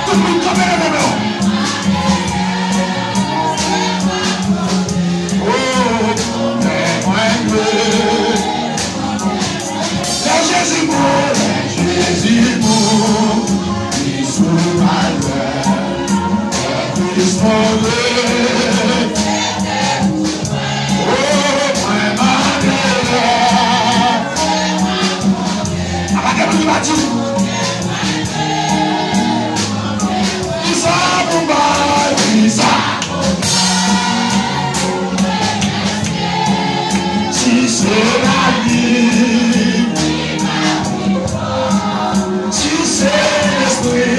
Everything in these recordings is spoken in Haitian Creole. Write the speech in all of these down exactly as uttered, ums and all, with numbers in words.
Tout moun kanpe, leve men w. Oh, men mwen dwe. Lè Jezi mouri, lè Jezi mouri sou malè, lè Kris mouri, oh, mwen mande. Apa gen moun ki pa di? Kisa pou bay, kisa? Si se lavi, si se lespri.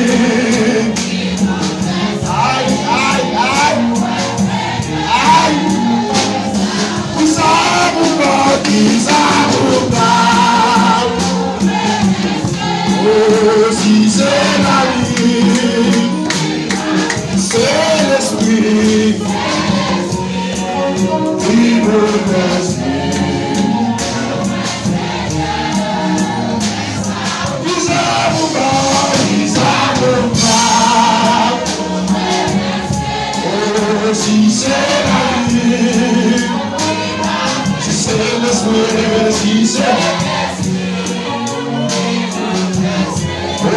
Ay, ay, ay, ay. Kisa pou bay, kisa pou bay? Oh, si se lavi, se lespri. Ki bouleves. Kisa pou bay, kisa pou bay? Oh, si se lavi, si se lespri, si se. Oh.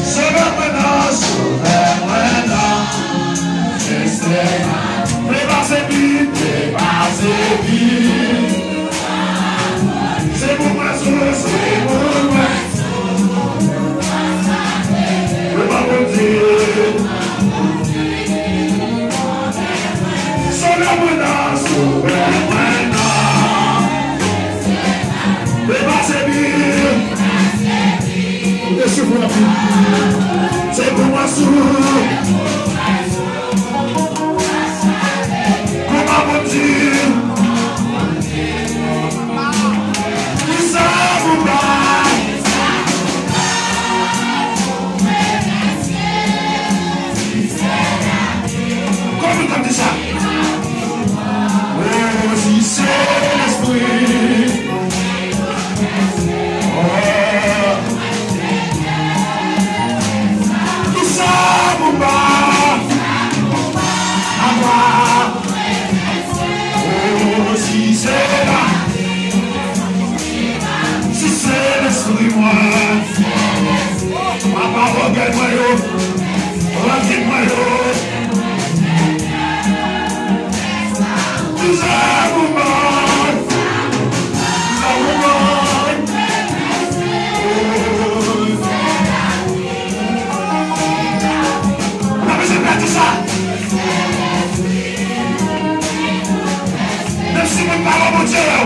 Sove mwen nan, sove mwen nan. Jeste, prepase pi, prepase pi. Se pou mwen sou, se pou mwen. Prepare Bondye. Sove mwen nan, sove mwen nan. Prepase pi. Koute souf la pi. Se pou mwen sou. Kòman Bondye? Kisa pou bay? Kòman w ap di sa? Oh, si se lespri. Oh. Kisa pou bay? Apa. Oh, si se la. Si se lespri mwen. Apa, ògèy mwen yo. Rankid mwen yo. Kisa pou bay? Kisa pou bay? N ap bezwen pèdi sa. Menm si moun pa wè Bondye yo.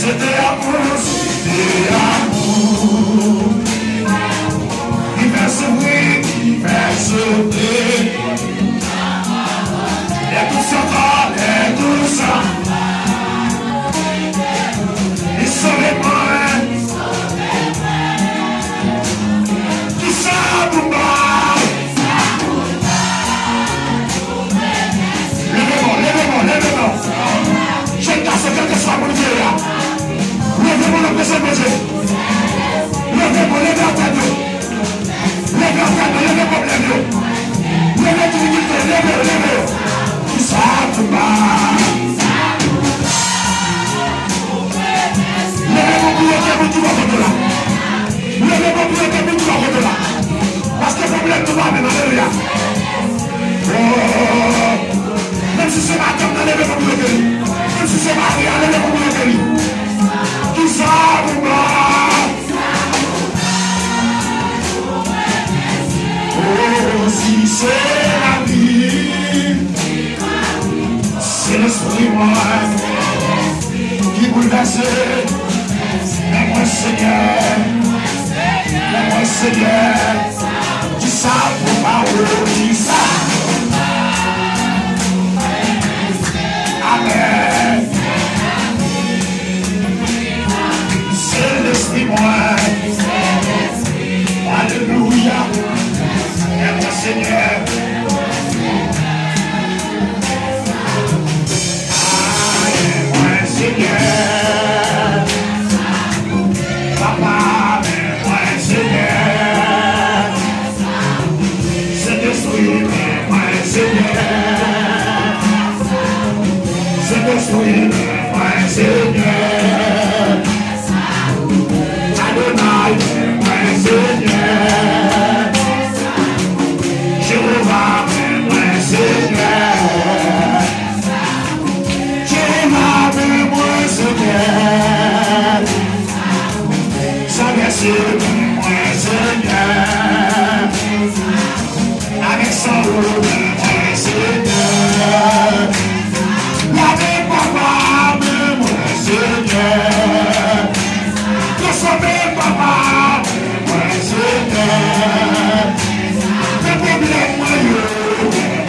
Se te amou, se te amou. Ki fè soufri, ki fè soufri. Lè tou sa, lè tou sa. Li sove mwen. Kisa pou bay? Leve men w, leve men w, leve men w. Jèn gason, kèlkeswa moun ou ye a. Leve men w, leve men w. Leve men w, leve atè nou. Leve atè nou, leve pwoblèm yo. Wi, mwen Senyè. Adonay, mwen Senyè. Jewova, mwen Senyè. Jewova, mwen Senyè. San vèse, mwen Senyè. Avèk san wou, mwen Senyè. Lave papa, mwen Senyè. Transfòme papa, mwen Senyè. Men pwoblèm mwen yo,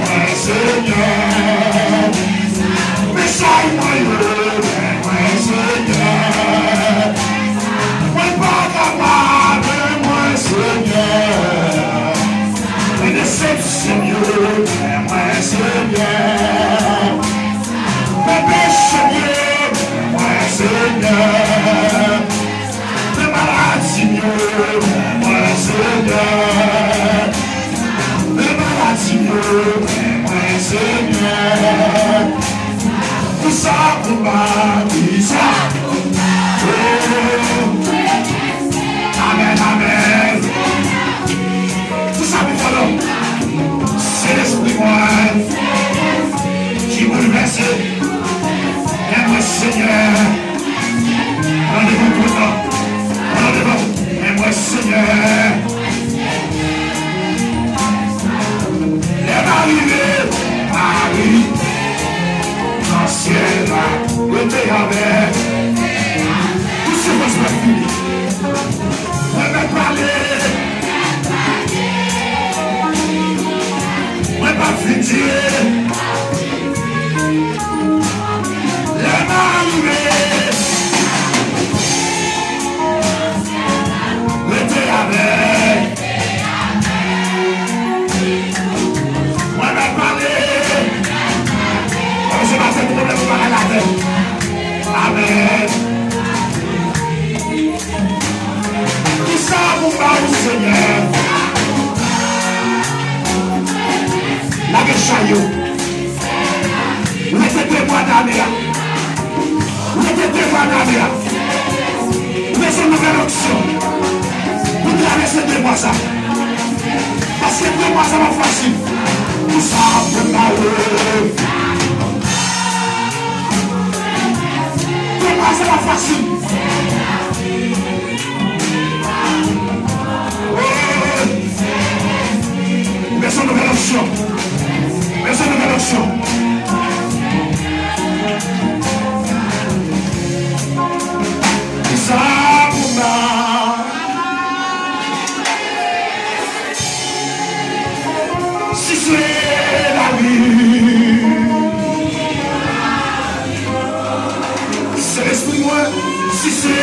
mwen Senyè. Men chay mwen yo, mwen Senyè. Mwen pa kapab, mwen Senyè. Men desepsyon yo, mwen Senyè. Men peche yo, mwen Senyè. Men maladi yo, mwen Senyè. Men maladi yo, mwen Senyè. Kisa pou m ba, kisa? Oh. Amèn, amèn. Kisa pou fè non? Se lespri mwen ki boulvèse. Men mwen Senyè. Pran devan tout tan. Pran devan. Men mwen Senyè. Lè m a rive, a rive nan syèl la, rete avèk. Tout soufrans mwen fini. Mwen mèt pale. Mwen p ap fin dire. Lè m a rive, rete avèk. Mwen mèt pale. Kòm se pa fè pwoblèm, ou pa ka lave. Amèn. Kisa pou m ba ou, Senyè? Lage chay yo. Rete de mwa nan ane a. Rete de mwa nan ane a. Ou bezwen nouvèl onksyon pou travèse de mwa sa. Paske de mwa sa pa fasil. Kisa pou m ba ou? De mwa sa pa fasil. Ou bezwen nouvèl onksyon. Bezwen nouvèl onksyon. Kisa pou m ba? Si se lavi, se lespri mwen. Si se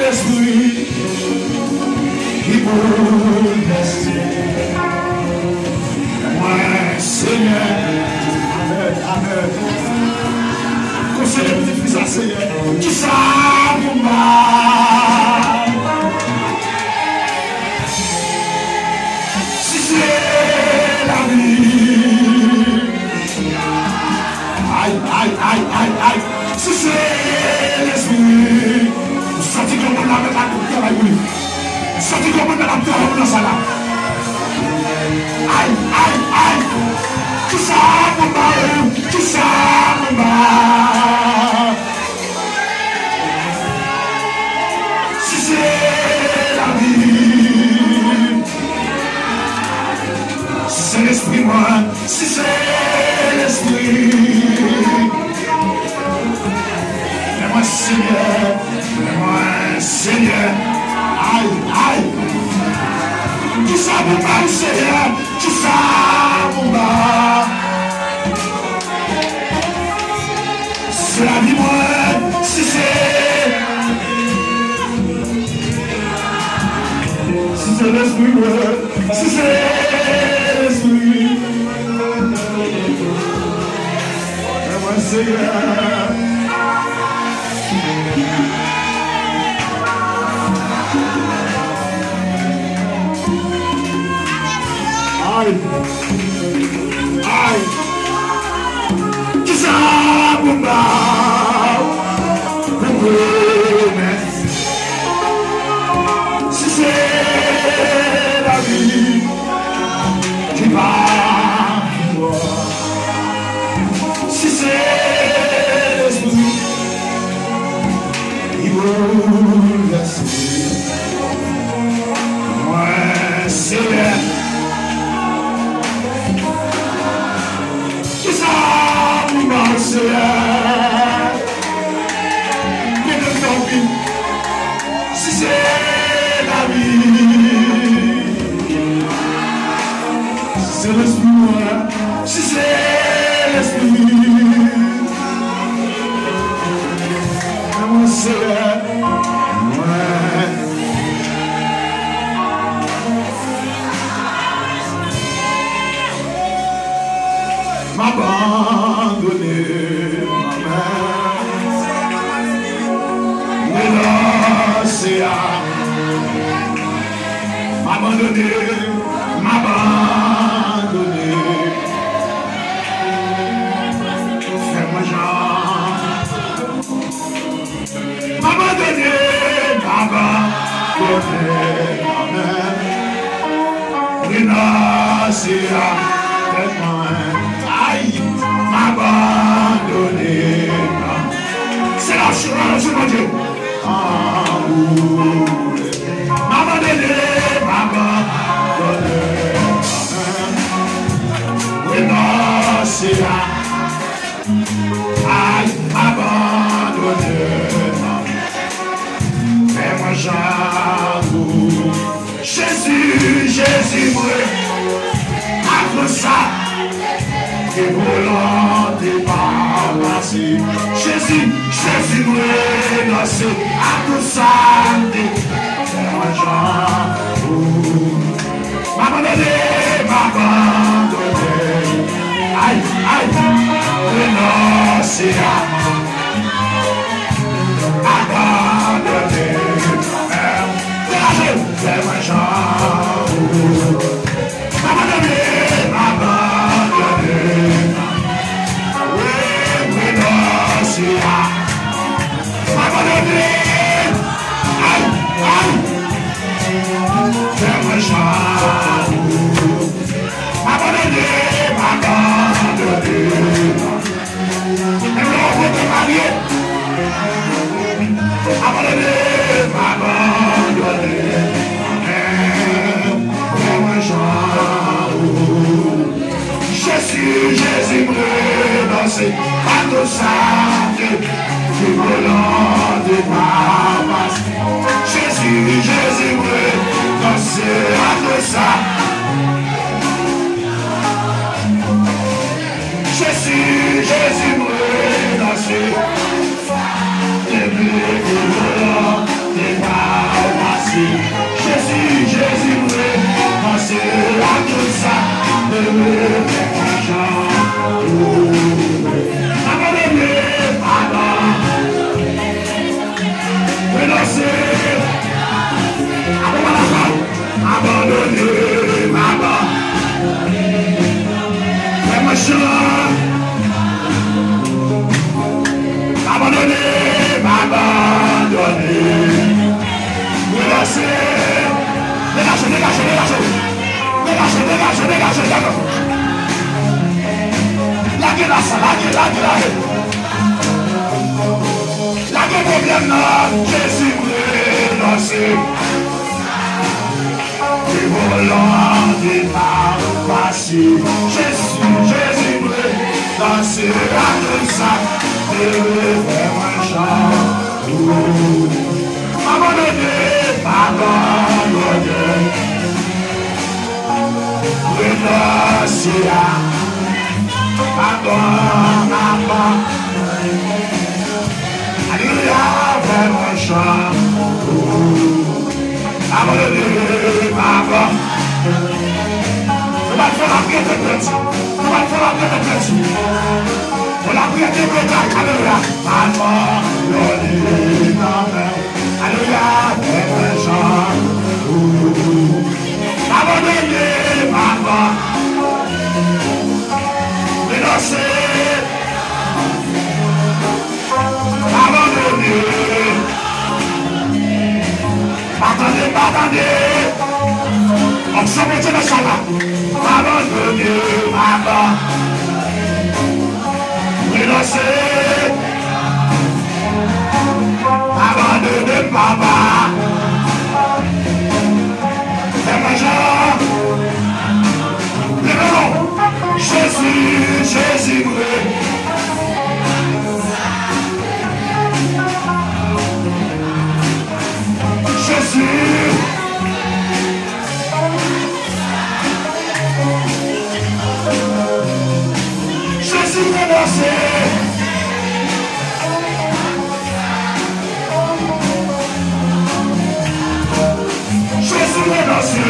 lespri ki boulvèse mwen, Senyè. Amèn, amèn. Konseye pitit fi sa, Senyè. Kisa pou m ba? Si se lavi. Ay, ay, ay, ay, ay. Si se lespri. Ou santi kòman la menm ap travay pou li. Ou santi kòman la ap travay pou nan sa la. Ay, ay, ay. Kisa pou ba ou? Kisa pou ba? Seyè, mete m nan vin. Si se lavi, si se lespri mwen, si se lespri mwen, Seyè, mwen. M abandone nan men renonse a. M abandone, m abandone. Fè mwen jan M abandone, m abandone, renonse a tèt mwen. Ay, m abandone. Se la, se la, se Bondye. An ou. M abandone, m abandone, renonse a. Ay, abandone, fè mwen jan ou. Jezi, Jezi, mwen, akoz sa, ke volonte pa pase. Jezi, Jezi, mwen, renonse, akoz sa, fè mwen jan ou. M abandone, m abandone. Ay, ay, renonse a. Abandone. Degaje, fè mwen jan ou. M abandone, m abandone. Wi, renonse a. M abandone. Ay, ay. Fè mwen jan ou. M abandone, m abandone. Menm lè w pote marye. M abandone, m abandone. Fè mwen jan ou. Jezi, Jezi, m renonse a tout sa ke, ke volonte pa pase. Jezi, Jezi, m renonse a tout sa. Jezi, Jezi, m renonse. Te vle ke volonte pa pase. Jezi, Jezi, m renonse a tout sa. Te vle fè jan ou vle. Abandone, abandone. Renonse. Abandone, abandone. Fè mwen jan. Abandone, abandone. Renonse. Degaje, degaje, degaje. Degaje, degaje, degaje, degaje. Lage la sa, lage, lage, lage. Lage pwoblèm nan, Jezi, m renonse. Ke volonte pa pase. Jezi, Jezi, m renonse a tout sa. Fè mwen jan ou. Abandone, abandone. Renonse a. Abandone, abandone. Alelouya, fè mwen jan ou. Abandone, papa. Nou pral fè lapriyè te pèdi. Nou pral fè lapriyè te pèdi. Pou lapriyè te pèdi, alelouya. Papa, abandone nan men. Alelouya, fè mwen jan ou. Abandone, papa. Renonse. Abandone. Pa tande, pa tande. Onksyon Bondye nan sal la. Abandone, papa. Renonse. Abandone, papa. Fè mwen jan. Leve non. Jezi, Jezi, mwen. Jezi renonse.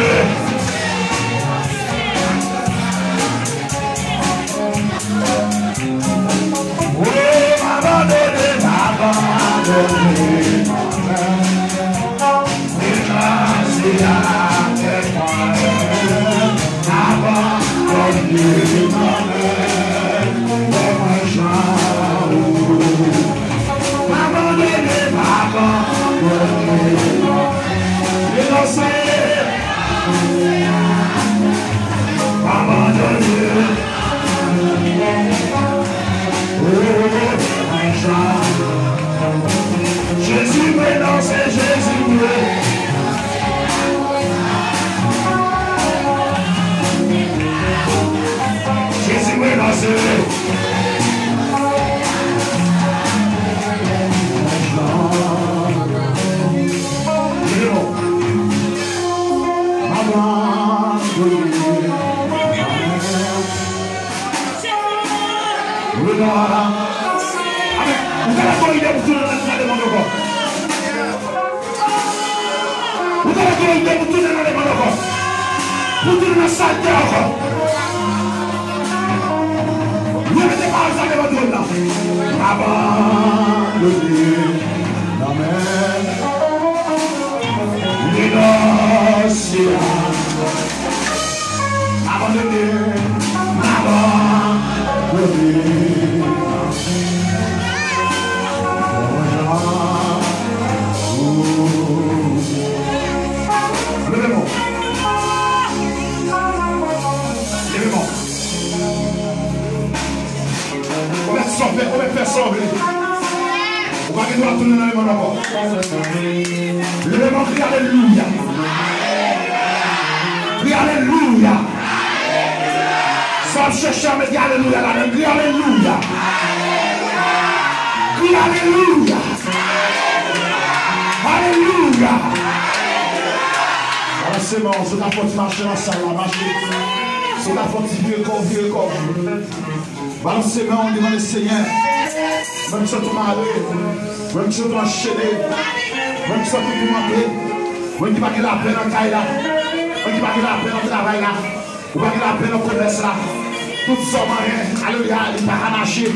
Oh, m abandone, m abandone. Renonse avèk mwen. M abandone, m abandone. Fè mwen jan ou. M abandone, m abandone. Renonse. M abandone. Oh, Jezi mwen nan se Jezi mwen. Jezi mwen nan se. Amen. Ou ka lage yon ide pou tounen nan demann ankò. Ou ka lage yon ide pou tounen nan demann ankò. Pou tounen nan salte ankò. Yo mete pawòl sa devan twòn nan. Abandone. Amen. Renonse. Abandone. Abandone. Leve men w. Leve men w. Ou mèt sove, ou mèt fè sove. Ou pa gen dwa tounen nan lemòn ankò. Leve men w, kriye alelouya. Kriye alelouya. Sa w ap chèche a, mete alelouya ladan l. Kriye alelouya. Kriye alelouya. Alelouya. Balanse men w, si w ta fè yon ti mache nan sal la, mache. Si w ta fè yon ti vire kò w, vire kò w. Balanse men w, demande Senyè. Mwen ki santi w mare, mwen ki santi w anchene, mwen ki santi w toumante, mwen ki pa gen lapè nan kay la, mwen ki pa gen lapè nan travay la, ou pa gen lapè nan komès la. Tout sa w manyen, alelouya, li pa ka mache.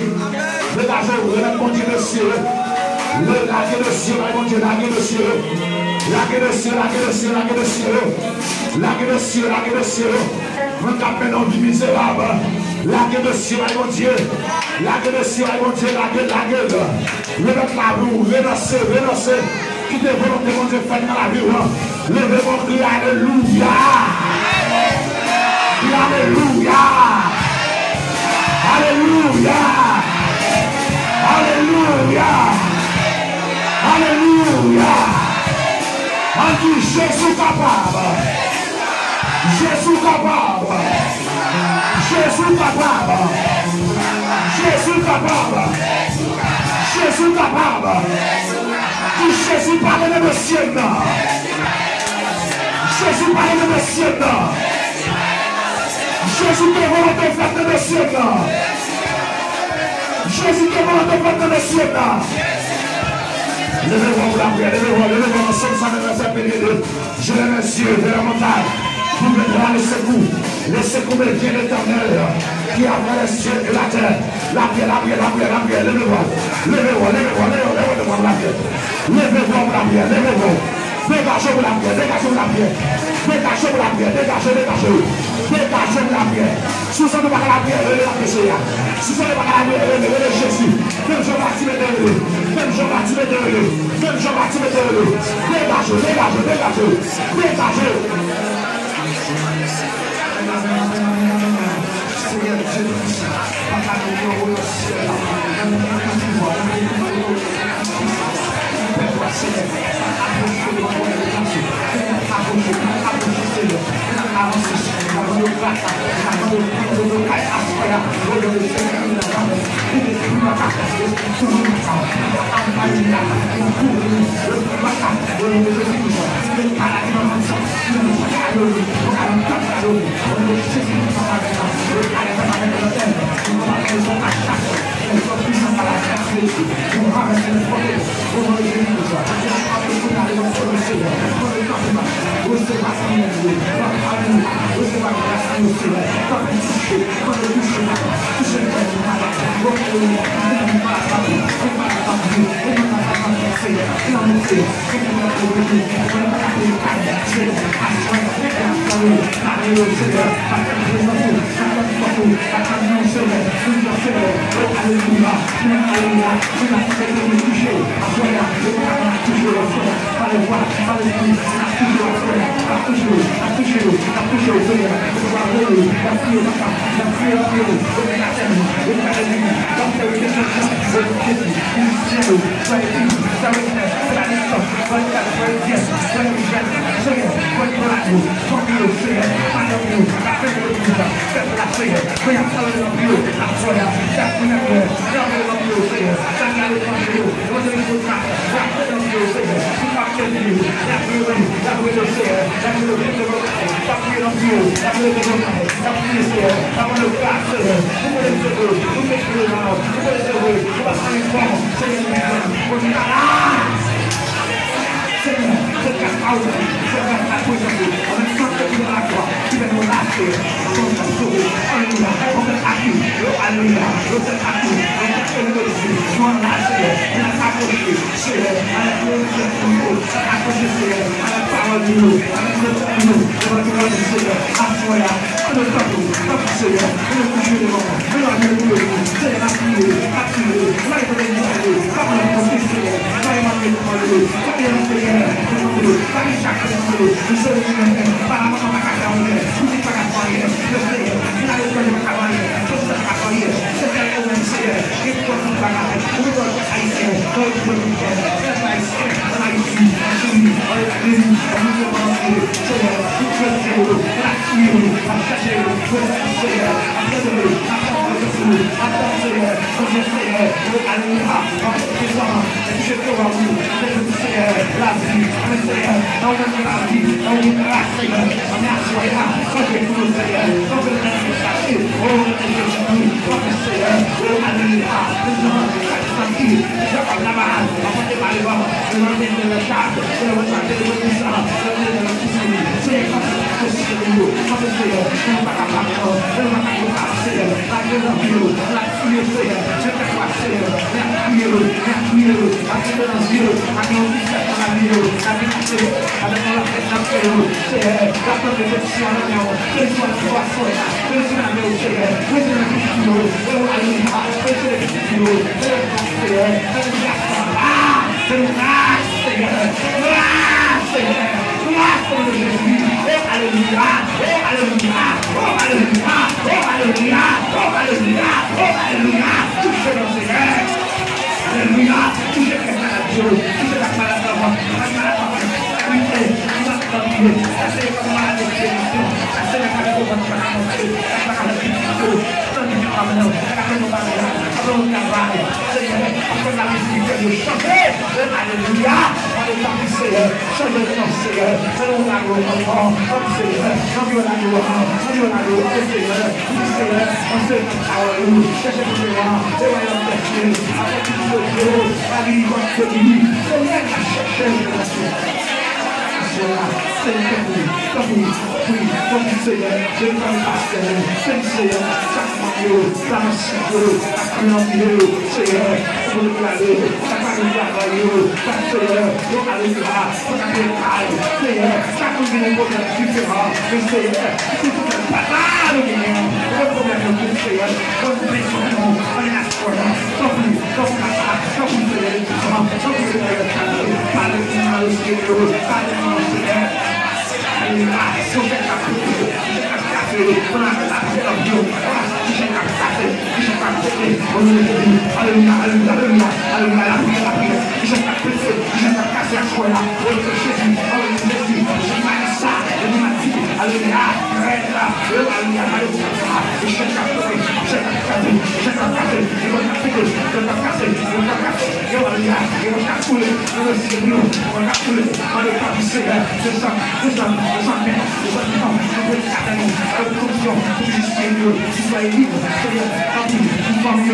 Degaje w, remèt Bondye dosye yo. Lage dosye yo bay Bondye, lage dosye yo. Lage dosye, lage dosye, lage dosye yo. Lage dosye, lage dosye yo. Mwen k ap mennen yon vi mizerab. Lage dosye bay Bondye. Lage dosye bay Bondye. Lage, lage l. Remèt lavi w. Renonse, renonse. Kite volonte Bondye fèt nan lavi w. Leve men w, kriye alelouya. Kriye alelouya. Alelouya. Alelouya. Alelouya. Ann di, Jezi kapab. Jezi kapab. Jezi kapab. Jezi kapab. Jezi kapab. Di, Jezi pale nan dosye m nan. Jezi pale nan dosye m nan. Jezi ke volonte w fèt nan dosye m nan. Jezi ke volonte w fèt nan dosye m nan. Leve vwa pou lapriyè, leve vwa, leve vwa nan Sòm san vennsenk, vèsè premye de. Je lève les yeux vers la montagne, d'où viendra le secours. Le secours me vient de l'Éternel, qui a fait les cieux et la terre. Lapriyè, lapriyè, lapriyè, lapriyè, leve vwa. Leve vwa, leve vwa, leve vwa, leve vwa pou lapriyè. Leve vwa pou lapriyè, leve vwa. Degaje pou lapriyè, degaje pou lapriyè. Degaje pou lapriyè, degaje, degaje. Degaje pou lapriyè. Si w santi w pa ka lapriyè, rele lapriyè Seyè a. Si w santi w pa ka lapriyè, rele, rele Jezi. Menm jan Batime te rele. Menm jan Batime te rele. Menm jan Batime te rele. Degaje, degaje, degaje. Degaje. Senyè Dye Toupisan, papa nou ki anwo nan syèl la, ou gen tout pouvwa, ou gen tout otorite, ou gen tout pisans. Ou pèp ou a, Senyè, apwoche devan twòn de grasye. Fè n ap apwoche, n ap apwoche, Senyè. N ap avanse, Senyè. N ap mande w gras la, n ap mande w pwofite nou kay aswè a. O non de Jezi, nou nan kay. Vin espri makak, espri toujou makak. Anvayi nou, kouvri nou, makak. O non de Jezi Kris, nou pa lage nan moun sa. Nou pa ka lage nou, nou pa ka lage nou. O non de Jezi Kris, nou pa ka lage nou. Nou pa ka lage nou.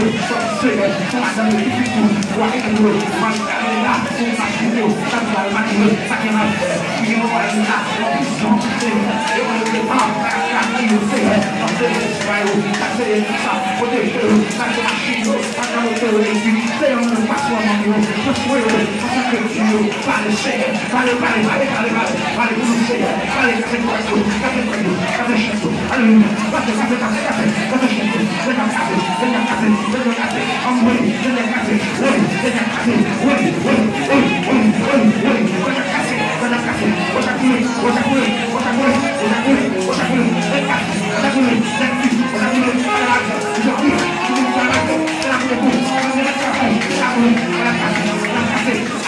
Sèyè, pou madanm yo, pitit yo, pou abitan yo, malgre la, pou mache yo, sa ki mal mache yo, sa ki mal fè, pou yo ale la, nan prizon, Sèyè, e mwen yo pa, pa ka yo, Sèyè, nan Sèyè, Sèyè, sa, pwoteje yo, sa, se machin yo, sa, nan moto yo, epi, Sèyè, mwen yo pa sou manman yo, pran swen yo, ansanm ak yo, pale, Sèyè, pale, pale, pale, pale, pale, pale pou nou, Sèyè, pale, kase pòt yo, kase pòt yo, kase chèf yo, alelouya, kase, kase, kase, kase, kase chèf yo, Sèyè, kase, Sèyè, kase, Sèyè, kase, anmwey, Sèyè, kase, woy, Sèyè, kase, woy, woy,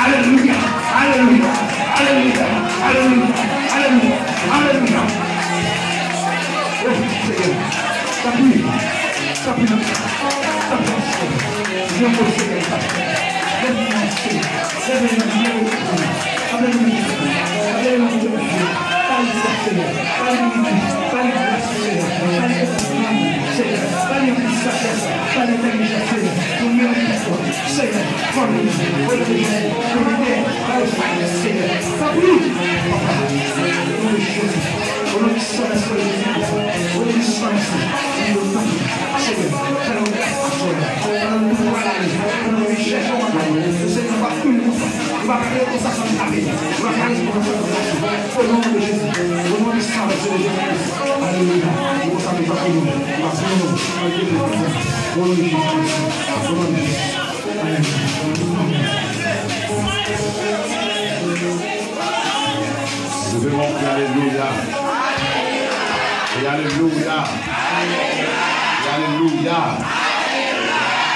Alelouya, alelouya, alelouya, alelouya, alelouya, alelouya. Oh, Seyè, tanpri, tanpri, tanpri, Seyè. Yon mo, Seyè, tanpri. Lève-moi, Seyè. Lève-moi, lève-moi, Seyè. Alelouya, Seyè. Alelouya, Seyè. Pale verite, pale gras, Seyè. Pale konprann, Seyè. Pale anpil sajès, pale entèlijans, Seyè. Pou nou merite, Seyè. Fò nou, o non de Jezi, pou nou merite, pale sajès, Seyè. Tanpri, papa. O non de Jezi. O non de Seyè Jezi. O non de Seyè Jezi. Seyè, fè nou gras aswè a. Pandan nou pral ale, pandan nou vin chèche w, papa. Seyè, nou pa kouri konsa. Nou pa pale konsa san n tape. Nou pa pale konsa san n tape. O non de Jezi. O non de Seyè Jezi Kris. Alelouya. Nou konsa nou pa kouri. Nou pa kouri. O non de Jezi Kris. O non de Jezi. Alelouya. Leve men w, alelouya. E alelouya. E alelouya.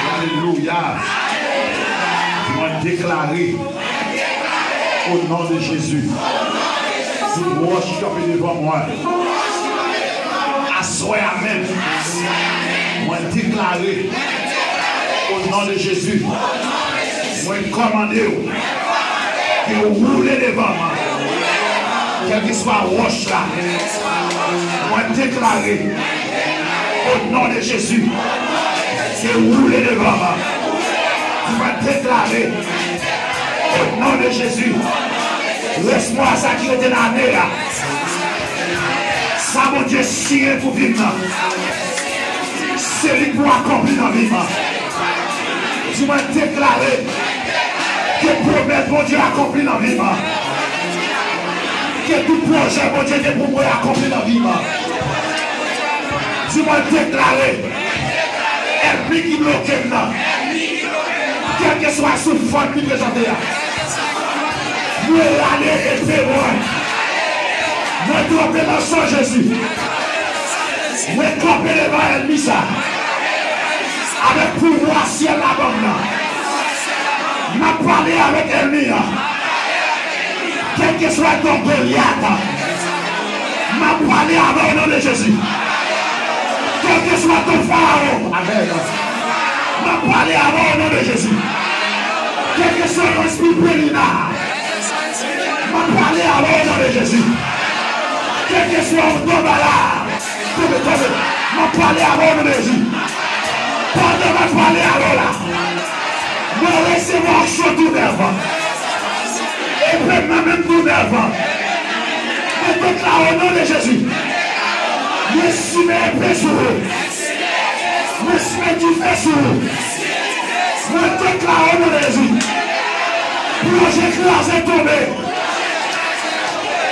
E alelouya. Mwen deklare, o non de Jezi, tout wòch ki kanpe devan mwen, aswè a menm, mwen deklare, o non de Jezi, mwen kòmande w, ke w woule devan mwen. Kèlkeswa wòch la, mwen deklare, o non de Jezi, ke w woule devan mwen. Di, mwen deklare, o non de Jezi, rès mwa sa ki rete nan ane a, sa Bondye siyen pou vi m nan, se li k pou akonpli nan vi m. Di, mwen deklare ke pwomès Bondye akonpli nan vi m. Ke tout pwojè Bondye gen pou mwen akonpli nan vi m. Di, mwen deklare, ènmi ki bloke m nan, kèlkeswa sou fòm li prezante a, mwen rale epe mwen. Mwen tranpe nan san Jezi. Mwen kanpe devan ènmi sa avèk pouvwa syèl la ban m nan. M ap pale avèk ènmi an. Kèlkeswa ton Golyat, m ap pale avè w o non de Jezi. Kèlkeswa ton Farawon, amèn, m ap pale avè w o non de Jezi. Kèlkeswa yon espri Pelina, m ap pale avè w o non de Jezi. Kèlkeswa yon Donbala, tonbe, tonbe. M ap pale avè w o non de Jezi. Pandan m ap pale avè w la, mwen resevwa onksyon tou nèf. Epe m nan menm tou nèf. Mwen deklare o non de Jezi. Mwen simen epe sou ou. Mwen simen dife sou ou. Mwen deklare o non de Jezi. Pwojè kraze tonbe.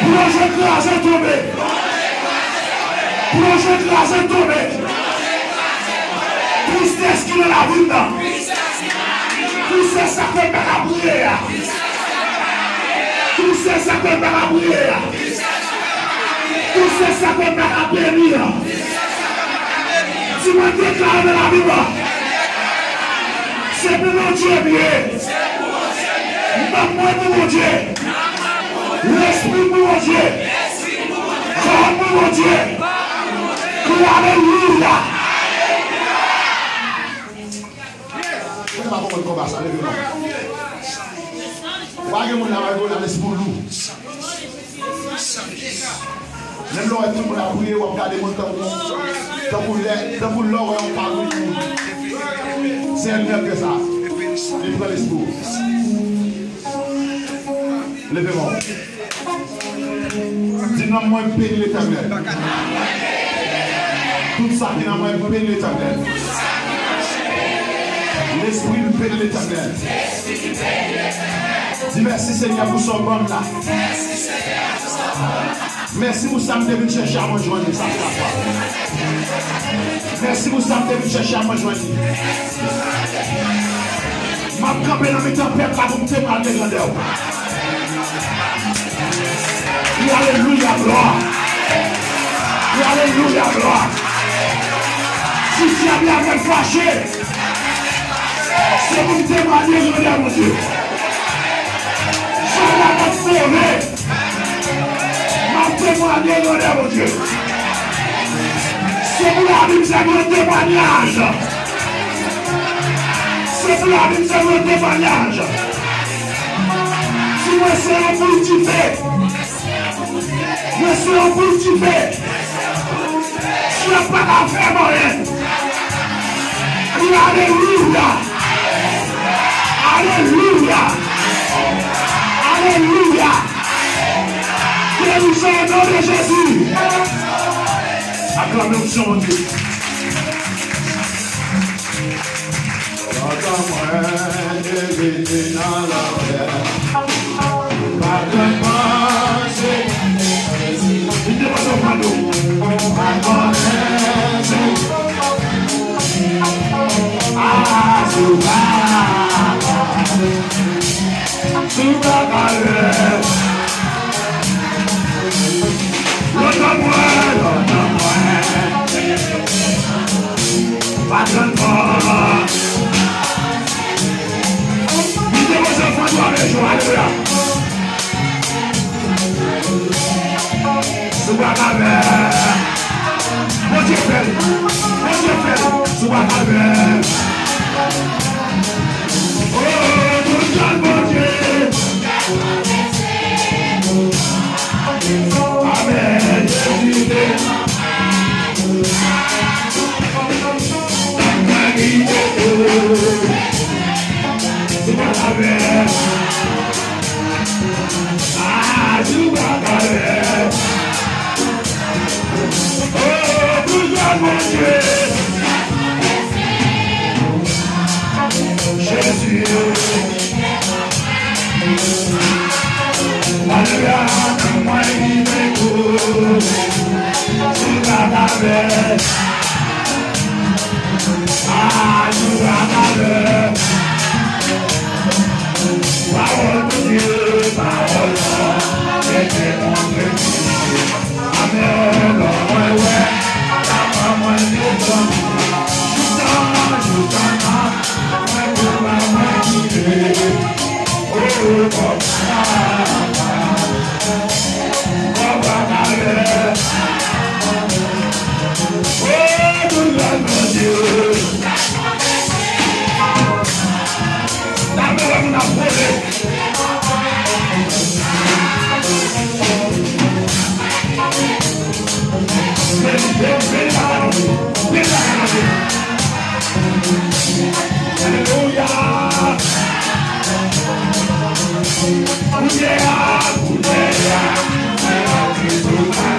Pwojè kraze tonbe. Pwojè kraze tonbe. Tristès ki nan lavi m nan. Tristès sa fè m pa ka priye a. Tristès sa fè m pa ka priye a. Tristès sa fè m pa ka beni a. Di mwen deklare nan lavi m. Se pou Bondye m ye. Nanm mwen pou Bondye. Lespri m pou Bondye. Kò m pou Bondye. Alelouya. Mwen pa konprann konba sa, leve men w. Ou pa gen moun la, ou pa gen moun la, lespri w lou. Menm lè w wè tout moun ap priye, w ap gade moun tankou, tankou lè, tankou lè w wè yon pa priye. Sènyè, fè sa. Li pran lespri w. Leve men w. Di, "Nanm mwen beni Letènèl. Tout sa ki nan mwen beni Letènèl. Lespri m beni Letènèl." Di, "Mèsi, Senyè, pou sa w ban m la." Mèsi pou sa m te vin chèche a, mwen jwenn li, sa se lafwa. Mèsi pou sa m te vin chèche a, mwen jwenn li. M ap kanpe nan mitan pèp la pou m temwaye grandè w. Wi, alelouya, glwa. Wi, alelouya, glwa. Si dyab la fè m fache, se pou m temwaye grandè Bondye. Jan la t ap sove, m ap temwaye grandè Bondye. Se pou lavi m sèvi yon temwayaj. Se pou lavi m sèvi yon temwayaj. Si mwen se yon boul dife, mwen se yon boul dife. Dyab pa ka fè m anyen. Kri alelouya. Alelouya. Alelouya. Gerizon o non de Jezi. Aklame onksyon Bondye. Lontan mwen te vini nan lapè. Pa t janm panse. Vin devan sou fando. Pa t panse. Ah, sou pa. Sou pa kalè. Lontan mwen, lontan mwen. Pa t janm panse. Li te bezwen fè twa bèjou, alelouya. Sou bwa Kalvè. Bondye fè l. Bondye fè l. Sou bwa Kalvè. Oh, tout grâce Bondye. Amèn, Jezi te. Mwen ki te sou bwa Kalvè. Ah, sou bwa Kalvè. Oh, tout grâce Bondye. Jezi. Alelouya, nan mwen ki te koule sou katavèch. Ah, sou katavèch. Pawòl Bondye, pawòl la, mete mwen Amèn, lò mwen wè, la mwen mwen desann. Joutan, joutan, mwen pou la mwen kite. Oh, kòm sa, kòm sa, kòm sa, oh, tout la Bondye. La mwen wè moun ap vole. Alelouya. Kounye a, kounye a, kounye a,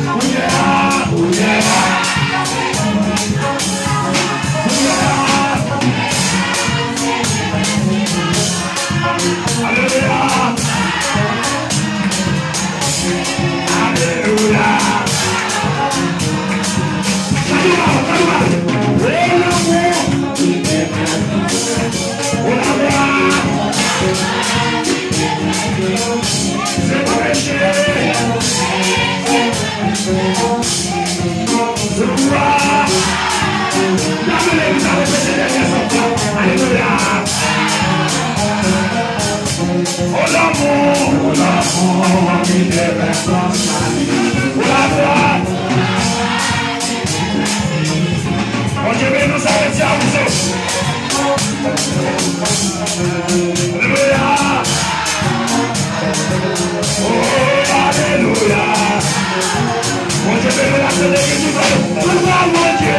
kounye a, kounye a. Alelouya. Alelouya. Gade w, gade w. Oh, lanmou. Oh, lanmou. Se pa peche. Alelouya. Lave legliz avèk mesye dènye sòt la. Alelouya. O lanmou, o lanmou ki te fè sans la. O laglwa. Bondye beni w, sa rete a ou. Alelouya. Oh, alelouya. Bondye beni w, la sante ki tou. Glwa Bondye.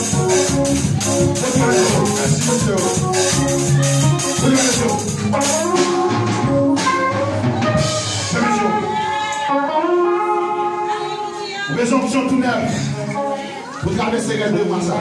Mèsi, mesye. Mèsi, mesye. Rezonkyon tou nèf pou travèse rèd de mwa sa.